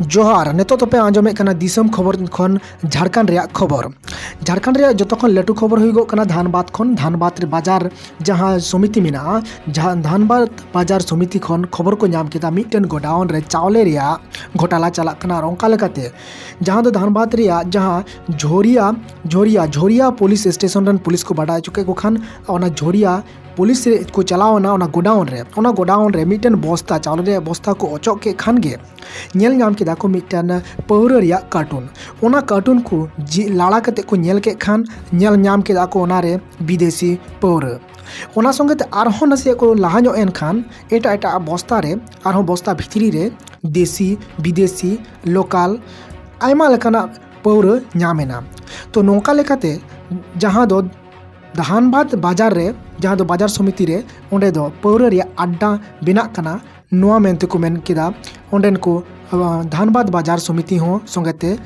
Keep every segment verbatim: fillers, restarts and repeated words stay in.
ᱡᱚᱦᱟᱨ, ᱱᱤᱛᱚᱜ ᱫᱚᱯᱮ ᱟᱸᱡᱚᱢᱮᱫ ᱠᱟᱱᱟ ᱫᱤᱥᱚᱢ ᱠᱷᱚᱵᱚᱨ ᱠᱷᱚᱱ ᱡᱷᱟᱲᱠᱷᱚᱸᱰ ᱨᱮᱭᱟᱜ ᱠᱷᱚᱵᱚᱨ᱾ ᱡᱷᱟᱲᱠᱷᱚᱸᱰ ᱨᱮᱭᱟᱜ ᱡᱚᱛᱚ ᱠᱷᱚᱱ ᱞᱟᱹᱴᱩ ᱠᱷᱚᱵᱚᱨ ᱦᱩᱭᱩᱜᱚᱜ ᱠᱟᱱᱟ ᱫᱷᱟᱱᱵᱟᱫᱽ ᱠᱷᱚᱱ᱾ ᱫᱷᱟᱱᱵᱟᱫᱽ ᱨᱮ ᱵᱟᱡᱟᱨ ᱡᱟᱦᱟᱸ ᱥᱚᱢᱤᱛᱤ ᱢᱮᱱᱟᱜᱼᱟ, ᱡᱟᱦᱟᱸ ᱫᱷᱟᱱᱵᱟᱫᱽ ᱵᱟᱡᱟᱨ ᱥᱚᱢᱤᱛᱤ ᱠᱷᱚᱱ ᱠᱷᱚᱵᱚᱨ ᱠᱚ ᱧᱟᱢ ᱠᱮᱫᱟ, ᱢᱤᱫᱴᱮᱱ ᱜᱳᱰᱟᱣᱩᱱ ᱨᱮ ᱪᱟᱣᱞᱮ ᱨᱮᱭᱟᱜ ᱜᱷᱚᱴᱟᱞᱟ ᱪᱟᱞᱟᱜ ᱠᱟᱱᱟ᱾ ᱟᱨ ᱚᱱᱠᱟ ᱞᱮᱠᱟᱛᱮ ᱡᱟᱦᱟᱸ ᱫᱚ ᱫᱷᱟᱱᱵᱟᱫᱽ ᱨᱮᱭᱟᱜ ᱡᱟᱦᱟᱸ ᱡᱷᱚᱨᱤᱭᱟ, ᱡᱷᱚᱨᱤᱭᱟ, ᱡᱷᱚᱨᱤᱭᱟ ᱯᱩᱞᱤᱥ ᱥᱴᱮᱥᱚᱱ ᱨᱮᱱ ᱯᱩᱞᱤᱥ ᱠᱚ ᱵᱟᱰᱟᱭ ᱦᱚᱪᱚ ᱠᱮᱫ ᱠᱚ ᱠᱷᱟᱱ, ᱚᱱᱟ ᱡᱷᱚᱨᱤᱭᱟ ᱯᱩᱞᱤᱥ ᱨᱮ ᱠᱚ ᱪᱟᱞᱟᱣ ᱮᱱᱟ ᱚᱱᱟ ᱜᱳᱰᱟᱣᱩᱱ ᱨᱮ᱾ ᱚᱱᱟ ᱜᱳᱰᱟᱣᱩᱱ ᱨᱮ ᱢᱤᱫᱴᱮᱱ ᱵᱚᱥᱛᱟ, ᱪᱟᱣᱞᱮ ᱨᱮᱭᱟᱜ ᱵᱚᱥᱛᱟ ᱠᱚ ᱚᱪᱚᱜ ᱠᱮᱫ ᱠᱷᱟᱱ ᱜᱮ ᱧᱮᱞ ᱧᱟᱢ ᱠᱮᱫᱟ ᱠᱚ ᱢᱤᱫᱴᱮᱱ ᱯᱟᱹᱣᱨᱟᱹ ᱨᱮᱭᱟᱜ ᱠᱟᱨᱴᱩᱱ᱾ ᱚᱱᱟ ᱠᱟᱨᱴᱩᱱ ᱠᱚ ᱡᱤ-, ᱞᱟᱲᱟ ᱠᱟᱛᱮ ᱠᱚ ᱧᱮᱞ ᱠᱮᱫ ᱠᱷᱟᱱ ᱧᱮᱞ ᱧᱟᱢ ᱠᱮᱫᱟ ᱠᱚ ᱚᱱᱟᱨᱮ ᱵᱤᱫᱮᱥᱤ ᱯᱟᱹᱣᱨᱟᱹ᱾ ᱚᱱᱟ ᱥᱚᱸᱜᱮ ᱛᱮ ᱟᱨᱦᱚᱸ ᱱᱟᱥᱮᱭᱟᱜ ᱠᱚ ᱞᱟᱦᱟ ᱧᱚᱜ ᱮᱱ ᱠᱷᱟᱱ ᱮᱴᱟᱜ ᱮᱴᱟᱜ ᱵᱚᱥᱛᱟ ᱨᱮ, ᱟᱨᱦᱚᱸ ᱵᱚᱥᱛᱟ ᱵᱷᱤᱛᱨᱤ ᱨᱮ ᱫᱮᱥᱤ, ᱵᱤᱫᱮᱥᱤ, ᱞᱳᱠᱟᱞ ᱟᱭᱢᱟ ᱞᱮᱠᱟᱱᱟᱜ ᱯᱟᱹᱣᱨᱟᱹ ᱧᱟᱢ ᱮᱱᱟ᱾ ᱛᱚ ᱱᱚᱝᱠᱟ ᱞᱮᱠᱟᱛᱮ ᱡᱟᱦᱟᱸ ᱫᱚ ᱫᱷᱟᱱᱵᱟᱫᱽ ᱵᱟᱡᱟᱨ ᱨᱮ, ᱡᱟᱦᱟᱸ ᱫᱚ ᱵᱟᱡᱟᱨ ᱥᱚᱢᱤᱛᱤ ᱨᱮ, ᱚᱸᱰᱮ ᱫᱚ ᱯᱟᱹᱣᱨᱟᱹ ᱨᱮᱭᱟᱜ ᱟᱰᱰᱟ ᱵᱮᱱᱟᱜ ᱠᱟᱱᱟ, ᱱᱚᱣᱟ ᱢᱮᱱᱛᱮ ᱠᱚ ᱢᱮᱱ ᱠᱮᱫᱟ ᱚᱸᱰᱮᱱ ᱠᱚ, ᱟᱸ, ᱫᱷᱟᱱᱵᱟᱫᱽ ᱵᱟᱡᱟᱨ ᱥᱚᱢᱤᱛᱤ ᱦᱚᱸ ᱥᱚᱸᱜᱮ ᱛᱮ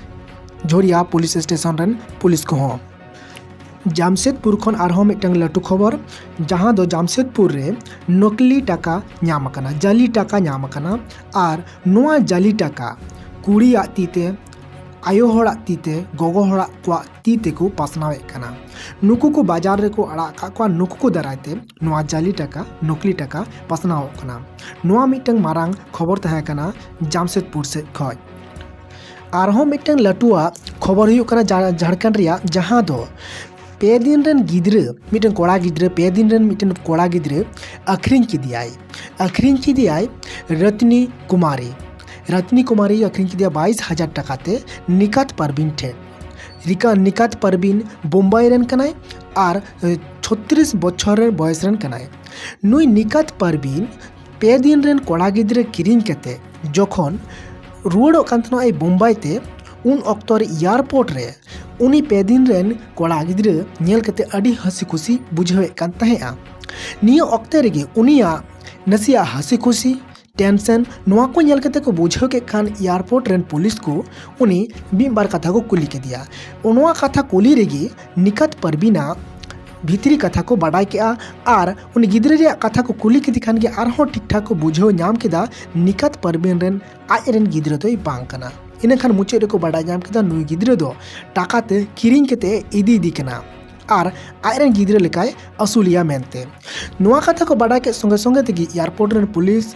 ᱡᱷᱚᱨᱤᱭᱟ ᱯᱩᱞᱤᱥ ᱥᱴᱮᱥᱚᱱ ᱨᱮᱱ ᱯᱩᱞᱤᱥ ᱠᱚᱦᱚᱸ᱾ ᱡᱟᱢᱥᱮᱫᱽᱯᱩᱨ ᱠᱷᱚᱱ ᱟᱨᱦᱚᱸ ᱢᱤᱫᱴᱟᱝ ᱞᱟᱹᱴᱩ ᱠᱷᱚᱵᱚᱨ, ᱡᱟᱦᱟᱸ ᱫᱚ ᱡᱟᱢᱥᱮᱫᱽᱯᱩᱨ ᱨᱮ ᱱᱚᱠᱞᱤ ᱴᱟᱠᱟ ᱧᱟᱢ ᱟᱠᱟᱱᱟ, ᱡᱟᱞᱤ ᱴᱟᱠᱟ ᱧᱟᱢ ᱟᱠᱟᱱᱟ᱾ ᱟᱨ ᱱᱚᱣᱟ ᱡᱟᱞᱤ ᱴᱟᱠᱟ ᱠᱩᱲᱤᱭᱟᱜ ᱛᱤ ᱛᱮ, ᱟᱭᱳ ᱦᱚᱲᱟᱜ ᱛᱤ ᱛᱮ, ᱜᱚᱜᱚ ᱦᱚᱲᱟᱜ ᱠᱚᱣᱟᱜ ᱛᱤ ᱛᱮᱠᱚ ᱯᱟᱥᱱᱟᱣᱮᱫ ᱠᱟᱱᱟ᱾ ᱱᱩᱠᱩ ᱠᱚ ᱵᱟᱡᱟᱨ ᱨᱮᱠᱚ ᱟᱲᱟᱜ ᱟᱠᱟᱫ ᱠᱚᱣᱟ, ᱱᱩᱠᱩ ᱠᱚ ᱫᱟᱨᱟᱭ ᱛᱮ ᱱᱚᱣᱟ ᱡᱟᱞᱤ ᱴᱟᱠᱟ, ᱱᱚᱠᱞᱤ ᱴᱟᱠᱟ ᱯᱟᱥᱱᱟᱣᱚᱜ ᱠᱟᱱᱟ᱾ ᱱᱚᱣᱟ ᱢᱤᱫᱴᱟᱝ ᱢᱟᱨᱟᱝ ᱠᱷᱚᱵᱚᱨ ᱛᱟᱦᱮᱸ ᱠᱟᱱᱟ ᱡᱟᱢᱥᱮᱫᱽᱯᱩᱨ ᱥᱮᱫ ᱠᱷᱚᱱ᱾ ᱟᱨᱦᱚᱸ ᱢᱤᱫᱴᱟᱝ ᱞᱟᱹᱴᱩᱣᱟᱜ ᱠᱷᱚᱵᱚᱨ ᱦᱩᱭᱩᱜ ᱠᱟᱱᱟ ᱡᱟ-, ᱡᱷᱟᱲᱠᱷᱚᱸᱰ ᱨᱮᱭᱟᱜ, ᱡᱟᱦᱟᱸ ᱫᱚ ᱯᱮ ᱫᱤᱱ ᱨᱮᱱ ᱜᱤᱫᱽᱨᱟᱹ, ᱢᱤᱫᱴᱮᱱ ᱠᱚᱲᱟ ᱜᱤᱫᱽᱨᱟᱹ, ᱯᱮ ᱫᱤᱱ ᱨᱮᱱ ᱢᱤᱫᱴᱮᱱ ᱠᱚᱲᱟ ᱜᱤᱫᱽᱨᱟᱹ ᱟᱹᱠᱷᱨᱤᱧ ᱠᱮᱫᱮᱭᱟᱭ, ᱟᱹᱠᱷᱨᱤᱧ ᱠᱮᱫᱮᱭᱟᱭ ᱨᱚᱛᱱᱤ ᱠᱩᱢᱟᱨᱤ᱾ ᱨᱚᱛᱱᱤ ᱠᱩᱢᱟᱨᱤ ᱟᱹᱠᱷᱨᱤᱧ ᱠᱮᱫᱮᱭᱟ ᱵᱟᱭᱤᱥ ᱦᱟᱡᱟᱨ ᱴᱟᱠᱟ ᱛᱮ ᱱᱤᱠᱟᱛ ᱯᱟᱨᱵᱤᱱ ᱴᱷᱮᱱ᱾ ᱨᱤᱠᱟ-, ᱱᱤᱠᱟᱛ ᱯᱟᱨᱵᱤᱱ ᱵᱳᱢᱵᱟᱭ ᱨᱮᱱ ᱠᱟᱱᱟᱭ ᱟᱨ, ᱮ, ᱪᱷᱚᱛᱨᱤᱥ ᱵᱚᱪᱷᱚᱨ ᱨᱮᱱ ᱵᱚᱭᱮᱥ ᱨᱮᱱ ᱠᱟᱱᱟᱭ᱾ ᱱᱩᱭ ᱱᱤᱠᱟᱛ ᱯᱟᱨᱵᱤᱱ ᱯᱮ ᱫᱤᱱ ᱨᱮᱱ ᱠᱚᱲᱟ ᱜᱤᱫᱽᱨᱟᱹ ᱠᱤᱨᱤᱧ ᱠᱟᱛᱮ ᱡᱚᱠᱷᱚᱱ ᱨᱩᱣᱟᱹᱲᱚᱜ ᱠᱟᱱ ᱛᱟᱦᱮᱱᱟ ᱟᱡ ᱵᱳᱢᱵᱟᱭ ᱛᱮ, ᱩᱱ ᱚᱠᱛᱚ ᱨᱮ ᱮᱭᱟᱨᱯᱳᱨᱴ ᱨᱮ ᱩᱱᱤ ᱯᱮ ᱫᱤᱱ ᱨᱮᱱ ᱠᱚᱲᱟ ᱜᱤᱫᱽᱨᱟᱹ ᱧᱮᱞ ᱠᱟᱛᱮ ᱟᱹᱰᱤ ᱦᱟᱹᱥᱤ ᱠᱷᱩᱥᱤ ᱵᱩᱡᱷᱟᱹᱣᱮᱫ ᱠᱟᱱ ᱛᱟᱦᱮᱸᱜᱼᱟ᱾ ᱱᱤᱭᱟᱹ ᱚᱠᱛᱮ ᱨᱮᱜᱮ ᱩᱱᱤᱭᱟᱜ ᱱᱟᱥᱮᱭᱟᱜ ᱦᱟᱹᱥᱤ ᱠᱷᱩᱥᱤ, ᱴᱮᱱᱥᱮᱱ, ᱱᱚᱣᱟ ᱠᱚ ᱧᱮᱞ ᱠᱟᱛᱮ ᱠᱚ ᱵᱩᱡᱷᱟᱹᱣ ᱠᱮᱫ ᱠᱷᱟᱱ ᱮᱭᱟᱨᱯᱳᱨᱴ ᱨᱮᱱ ᱯᱩᱞᱤᱥ ᱠᱚ ᱩᱱᱤ ᱢᱤᱫ ᱵᱟᱨ ᱠᱟᱛᱷᱟ ᱠᱚ ᱠᱩᱞᱤ ᱠᱮᱫᱮᱭᱟ᱾ ᱱᱚᱣᱟ ᱠᱟᱛᱷᱟ ᱠᱩᱞᱤ ᱨᱮᱜᱮ ᱱᱤᱠᱟᱛ ᱯᱟᱨᱵᱤᱱᱟᱜ ᱵᱷᱤᱛᱨᱤ ᱠᱟᱛᱷᱟ ᱠᱚ ᱵᱟᱰᱟᱭ ᱠᱮᱫᱼᱟ᱾ ᱟᱨ ᱩᱱᱤ ᱜᱤᱫᱽᱨᱟᱹ ᱨᱮᱭᱟᱜ ᱠᱟᱛᱷᱟ ᱠᱚ ᱠᱩᱞᱤ ᱠᱮᱫᱮ ᱠᱷᱟᱱ ᱜᱮ ᱟᱨᱦᱚᱸ ᱴᱷᱤᱠ ᱴᱷᱟᱠ ᱠᱚ ᱵᱩᱡᱷᱟᱹᱣ ᱧᱟᱢ ᱠᱮᱫᱟ ᱱᱤᱠᱟᱛ ᱯᱟᱨᱵᱤᱱ ᱨᱮᱱ ᱟᱡ ᱨᱮᱱ ᱜᱤᱫᱽᱨᱟᱹ ᱫᱚᱭ ᱵᱟᱝ ᱠᱟᱱᱟ᱾ ᱤᱱᱟᱹᱠᱷᱟᱱ ᱢᱩᱪᱟᱹᱫ ᱨᱮᱠᱚ ᱵᱟᱰᱟᱭ ᱧᱟᱢ ᱠᱮᱫᱟ ᱱᱩᱭ ᱜᱤᱫᱽᱨᱟᱹ ᱫᱚ ᱴᱟᱠᱟ ᱛᱮ ᱠᱤᱨᱤᱧ ᱠᱟᱛᱮ ᱤᱫᱤᱭᱮᱫᱮ ᱠᱟᱱᱟ ᱟᱨ ᱟᱡ ᱨᱮᱱ ᱜᱤᱫᱽᱨᱟᱹ ᱞᱮᱠᱟᱭ ᱟᱹᱥᱩᱞᱮᱭᱟ ᱢᱮᱱᱛᱮ᱾ ᱱᱚᱣᱟ ᱠᱟᱛᱷᱟ ᱠᱚ ᱵᱟᱰᱟᱭ ᱠᱮᱫ ᱥᱚᱸᱜᱮ ᱥᱚᱸᱜᱮ ᱛᱮᱜᱮ ᱮᱭᱟᱨᱯᱳᱨᱴ ᱨᱮᱱ ᱯᱩᱞᱤᱥ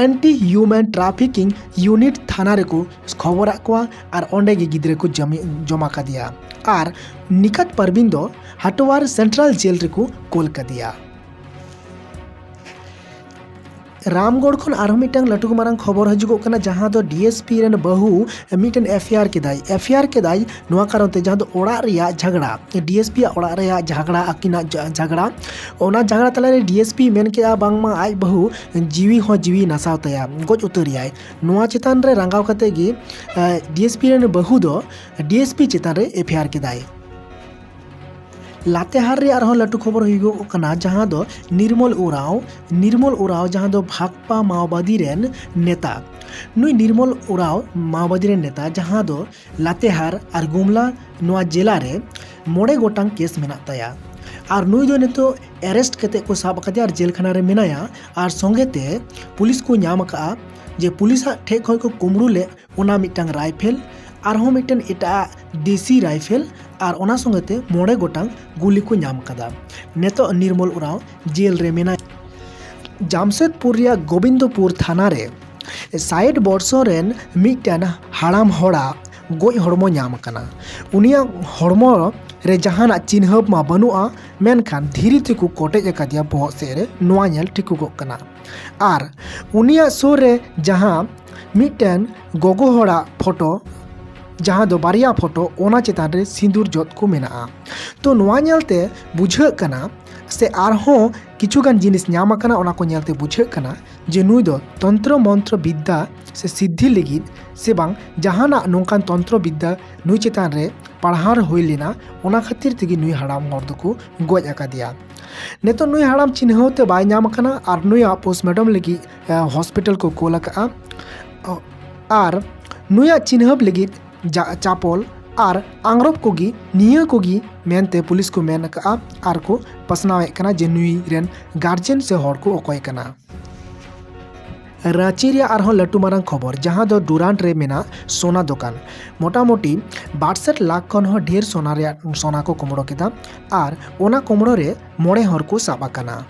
ᱮᱱᱴᱤ ᱦᱤᱭᱩᱢᱮᱱ ᱴᱨᱟᱯᱷᱤᱠᱤᱝ ᱭᱩᱱᱤᱴ ᱛᱷᱟᱱᱟ ᱨᱮᱠᱚ ᱠᱷᱚᱵᱚᱨᱟᱫ ᱠᱚᱣᱟ ᱟᱨ ᱚᱸᱰᱮ ᱜᱮ ᱜᱤᱫᱽᱨᱟᱹ ᱠᱚ ᱡᱚᱢᱤ-, ᱡᱚᱢᱟ ᱠᱟᱫᱮᱭᱟ᱾ ᱟᱨ ᱱᱤᱠᱟᱛ ᱯᱟᱨᱵᱤᱱ ᱫᱚ ᱦᱟᱴᱣᱟᱨ ᱥᱮᱱᱴᱨᱟᱞ ᱡᱮᱞ ᱨᱮᱠᱚ ᱠᱳᱞ ᱠᱟᱫᱮᱭᱟ᱾ ᱨᱟᱢᱜᱚᱲ ᱠᱷᱚᱱ ᱟᱨᱦᱚᱸ ᱢᱤᱫᱴᱟᱝ ᱞᱟᱹᱴᱩ ᱢᱟᱨᱟᱝ ᱠᱷᱚᱵᱚᱨ ᱦᱤᱡᱩᱜᱚᱜ ᱠᱟᱱᱟ, ᱡᱟᱦᱟᱸ ᱫᱚ ᱰᱤᱮᱥᱯᱤ ᱨᱮᱱ ᱵᱟᱹᱦᱩ ᱢᱤᱫᱴᱮᱱ ᱮᱯᱷ ᱟᱭ ᱟᱨ ᱠᱮᱫᱟᱭ᱾ ᱮᱯᱷ ᱟᱭ ᱟᱨ ᱠᱮᱫᱟᱭ ᱱᱚᱣᱟ ᱠᱟᱨᱚᱱ ᱛᱮ, ᱡᱟᱦᱟᱸ ᱫᱚ ᱚᱲᱟᱜ ᱨᱮᱭᱟᱜ ᱡᱷᱟᱜᱽᱲᱟ, ᱰᱤᱮᱥᱯᱤ ᱟᱜ ᱚᱲᱟᱜ ᱨᱮᱭᱟᱜ ᱡᱷᱟᱜᱽᱲᱟ, ᱟᱹᱠᱤᱱᱟᱜ ᱡᱷᱟ-, ᱡᱷᱟᱜᱽᱲᱟ, ᱚᱱᱟ ᱡᱷᱟᱜᱽᱲᱟ ᱛᱟᱞᱟᱨᱮ ᱰᱤᱮᱥᱯᱤ ᱢᱮᱱ ᱠᱮᱫᱼᱟ ᱵᱟᱝᱢᱟ ᱟᱡ ᱵᱟᱹᱦᱩ ᱡᱤᱣᱤ ᱦᱚᱸ ᱡᱤᱣᱤ ᱱᱟᱥᱟᱣ ᱛᱟᱭᱟ, ᱜᱚᱡ ᱩᱛᱟᱹᱨ ᱮᱭᱟᱭ᱾ ᱱᱚᱣᱟ ᱪᱮᱛᱟᱱ ᱨᱮ ᱨᱟᱸᱜᱟᱣ ᱠᱟᱛᱮ ᱜᱮ, ᱮ, ᱰᱤᱮᱥᱯᱤ ᱨᱮᱱ ᱵᱟᱹᱦᱩ ᱫᱚ ᱰᱤᱮᱥᱯᱤ ᱪᱮᱛᱟᱱ ᱨᱮ ᱮᱯᱷ ᱟᱭ ᱟᱨ ᱠᱮᱫᱟᱭ᱾ ᱞᱟᱛᱮᱦᱟᱨ ᱨᱮᱭᱟᱜ ᱟᱨᱦᱚᱸ ᱞᱟᱹᱴᱩ ᱠᱷᱚᱵᱚᱨ ᱦᱩᱭᱩᱜᱚᱜ ᱠᱟᱱᱟ, ᱡᱟᱦᱟᱸ ᱫᱚ ᱱᱤᱨᱢᱚᱞ ᱩᱨᱟᱣ, ᱱᱤᱨᱢᱚᱞ ᱩᱨᱟᱣ ᱡᱟᱦᱟᱸ ᱫᱚ ᱵᱷᱟᱠᱯᱟ ᱢᱟᱣᱵᱟᱫᱤ ᱨᱮᱱ ᱱᱮᱛᱟ᱾ ᱱᱩᱭ ᱱᱤᱨᱢᱚᱞ ᱩᱨᱟᱣ ᱢᱟᱣᱵᱟᱫᱤ ᱨᱮᱱ ᱱᱮᱛᱟ, ᱡᱟᱦᱟᱸ ᱫᱚ ᱞᱟᱛᱮᱦᱟᱨ ᱟᱨ ᱜᱩᱢᱞᱟ ᱱᱚᱣᱟ ᱡᱮᱞᱟ ᱨᱮ ᱢᱚᱬᱮ ᱜᱚᱴᱟᱝ ᱠᱮᱥ ᱢᱮᱱᱟᱜ ᱛᱟᱭᱟ᱾ ᱟᱨ ᱱᱩᱭ ᱫᱚ ᱱᱤᱛᱚᱜ ᱮᱨᱮᱥᱴ ᱠᱟᱛᱮ ᱠᱚ ᱥᱟᱵ ᱟᱠᱟᱫᱮᱭᱟ ᱟᱨ ᱡᱮᱞ ᱠᱷᱟᱱᱟ ᱨᱮ ᱢᱮᱱᱟᱭᱟ᱾ ᱟᱨ ᱥᱚᱸᱜᱮ ᱛᱮ ᱯᱩᱞᱤᱥ ᱠᱚ ᱧᱟᱢ ᱟᱠᱟᱫᱼᱟ ᱡᱮ ᱯᱩᱞᱤᱥᱟᱜ ᱴᱷᱮᱡ ᱠᱷᱚᱱ ᱠᱚ ᱠᱩᱢᱵᱽᱲᱩ ᱞᱮᱫ ᱚᱱᱟ ᱢᱤᱫᱴᱟᱝ ᱨᱟᱭᱯᱷᱮᱞ, ᱟᱨᱦᱚᱸ ᱢᱤᱫᱴᱮᱱ ᱮᱴᱟᱜ ᱫᱮᱥᱤ ᱨᱟᱭᱯᱷᱮᱞ, ᱟᱨ ᱚᱱᱟ ᱥᱚᱸᱜᱮ ᱛᱮ ᱢᱚᱬᱮ ᱜᱚᱴᱟᱝ ᱜᱩᱞᱤ ᱠᱚ ᱧᱟᱢ ᱟᱠᱟᱫᱟ᱾ ᱱᱤᱛᱚᱜ ᱱᱤᱨᱢᱚᱞ ᱩᱨᱟᱣ ᱡᱮᱞ ᱨᱮ ᱢᱮᱱᱟᱭᱟ᱾ ᱡᱟᱢᱥᱮᱫᱽᱯᱩᱨ ᱨᱮᱭᱟᱜ ᱜᱳᱵᱤᱱᱫᱚᱯᱩᱨ ᱛᱷᱟᱱᱟ ᱨᱮ ᱥᱟᱭᱴ ᱵᱚᱨᱥᱚ ᱨᱮᱱ ᱢᱤᱫᱴᱮᱱ ᱦᱟᱲᱟᱢ ᱦᱚᱲᱟᱜ ᱜᱚᱡ ᱦᱚᱲᱢᱚ ᱧᱟᱢ ᱟᱠᱟᱱᱟ᱾ ᱩᱱᱤᱭᱟᱜ ᱦᱚᱲᱢᱚ ᱨᱮ ᱡᱟᱦᱟᱱᱟᱜ ᱪᱤᱱᱦᱟᱹᱯ ᱢᱟ ᱵᱟᱹᱱᱩᱜᱼᱟ, ᱢᱮᱱᱠᱷᱟᱱ ᱫᱷᱤᱨᱤ ᱛᱮᱠᱚ ᱠᱚᱴᱮᱡ ᱟᱠᱟᱫᱮᱭᱟ ᱵᱚᱦᱚᱜ ᱥᱮᱫ ᱨᱮ, ᱱᱚᱣᱟ ᱧᱮᱞ ᱴᱷᱤᱠᱚᱜᱚᱜ ᱠᱟᱱᱟ᱾ ᱟᱨ ᱩᱱᱤᱭᱟᱜ ᱥᱩᱨ ᱨᱮ ᱡᱟᱦᱟᱸ ᱢᱤᱫᱴᱮᱱ ᱜᱚᱜᱚ ᱦᱚᱲᱟᱜ ᱯᱷᱳᱴᱳ, ᱡᱟᱦᱟᱸ ᱫᱚ ᱵᱟᱨᱭᱟ ᱯᱷᱳᱴᱳ, ᱚᱱᱟ ᱪᱮᱛᱟᱱ ᱨᱮ ᱥᱤᱸᱫᱩᱨ ᱡᱚᱫ ᱠᱚ ᱢᱮᱱᱟᱜᱼᱟ᱾ ᱛᱚ ᱱᱚᱣᱟ ᱧᱮᱞᱛᱮ ᱵᱩᱡᱷᱟᱹᱜ ᱠᱟᱱᱟ ᱥᱮ ᱟᱨᱦᱚᱸ ᱠᱤᱪᱷᱩᱜᱟᱱ ᱡᱤᱱᱤᱥ ᱧᱟᱢ ᱟᱠᱟᱱᱟ, ᱚᱱᱟ ᱠᱚ ᱧᱮᱞᱛᱮ ᱵᱩᱡᱷᱟᱹᱜ ᱠᱟᱱᱟ ᱡᱮ ᱱᱩᱭ ᱫᱚ ᱛᱚᱱᱛᱨᱚ ᱢᱚᱱᱛᱨᱚ ᱵᱤᱫᱽᱫᱟ ᱥᱮ ᱥᱤᱫᱽᱫᱷᱤ ᱞᱟᱹᱜᱤᱫ ᱥᱮ ᱵᱟᱝ ᱡᱟᱦᱟᱱᱟᱜ ᱱᱚᱝᱠᱟᱱ ᱛᱚᱱᱛᱨᱚ ᱵᱤᱫᱽᱫᱟ ᱱᱩᱭ ᱪᱮᱛᱟᱱ ᱨᱮ ᱯᱟᱲᱦᱟᱣ ᱦᱩᱭ ᱞᱮᱱᱟ, ᱚᱱᱟ ᱠᱷᱟᱹᱛᱤᱨ ᱛᱮᱜᱮ ᱱᱩᱭ ᱦᱟᱲᱟᱢ ᱦᱚᱲ ᱫᱚᱠᱚ ᱜᱚᱡ ᱟᱠᱟᱫᱮᱭᱟ᱾ ᱱᱤᱛᱚᱜ ᱱᱩᱭ ᱦᱟᱲᱟᱢ ᱪᱤᱱᱦᱟᱹᱣ ᱛᱮ ᱵᱟᱭ ᱧᱟᱢ ᱟᱠᱟᱱᱟ ᱟᱨ ᱱᱩᱭᱟᱜ ᱯᱳᱥᱴᱢᱚᱨᱴᱮᱢ ᱞᱟᱹᱜᱤᱫ, ᱮ, ᱦᱚᱥᱯᱤᱴᱟᱞ ᱠᱚ ᱠᱳᱞ ᱟᱠᱟᱫᱼᱟ᱾ ᱚ, ᱟᱨ ᱱᱩᱭᱟᱜ ᱪᱤᱱᱦᱟᱹᱯ ᱞᱟᱹᱜᱤᱫ ᱡᱟ-, ᱪᱟᱯᱚᱞ ᱟᱨ ᱟᱝᱨᱚᱵ ᱠᱚᱜᱮ, ᱱᱤᱭᱟᱹ ᱠᱚᱜᱮ ᱢᱮᱱᱛᱮ ᱯᱩᱞᱤᱥ ᱠᱚ ᱢᱮᱱ ᱟᱠᱟᱫᱼᱟ᱾ ᱟᱨ ᱠᱚ ᱯᱟᱥᱱᱟᱣᱮᱫ ᱠᱟᱱᱟ ᱡᱮ ᱱᱩᱭ ᱨᱮᱱ ᱜᱟᱨᱡᱮᱱ ᱥᱮ ᱦᱚᱲ ᱠᱚ ᱚᱠᱚᱭ ᱠᱟᱱᱟ᱾ ᱨᱟᱸᱪᱤ ᱨᱮᱭᱟᱜ ᱟᱨᱦᱚᱸ ᱞᱟᱹᱴᱩ ᱢᱟᱨᱟᱝ ᱠᱷᱚᱵᱚᱨ, ᱡᱟᱦᱟᱸ ᱫᱚ ᱰᱩᱨᱟᱱᱰ ᱨᱮ ᱢᱮᱱᱟᱜ ᱥᱳᱱᱟ ᱫᱚᱠᱟᱱ, ᱢᱚᱴᱟᱢᱩᱴᱤ ᱵᱟᱨ ᱥᱮᱨ ᱞᱟᱠᱷ ᱠᱷᱚᱱ ᱦᱚᱸ ᱰᱷᱮᱨ ᱥᱳᱱᱟ ᱨᱮᱭᱟᱜ, ᱥᱳᱱᱟ ᱠᱚ ᱠᱩᱢᱵᱽᱲᱩ ᱠᱮᱫᱟ᱾ ᱟᱨ ᱚᱱᱟ ᱠᱩᱢᱵᱽᱲᱩ ᱨᱮ ᱢᱚᱬᱮ ᱦᱚᱲ ᱠᱚ ᱥᱟᱵ ᱟᱠᱟᱱᱟ᱾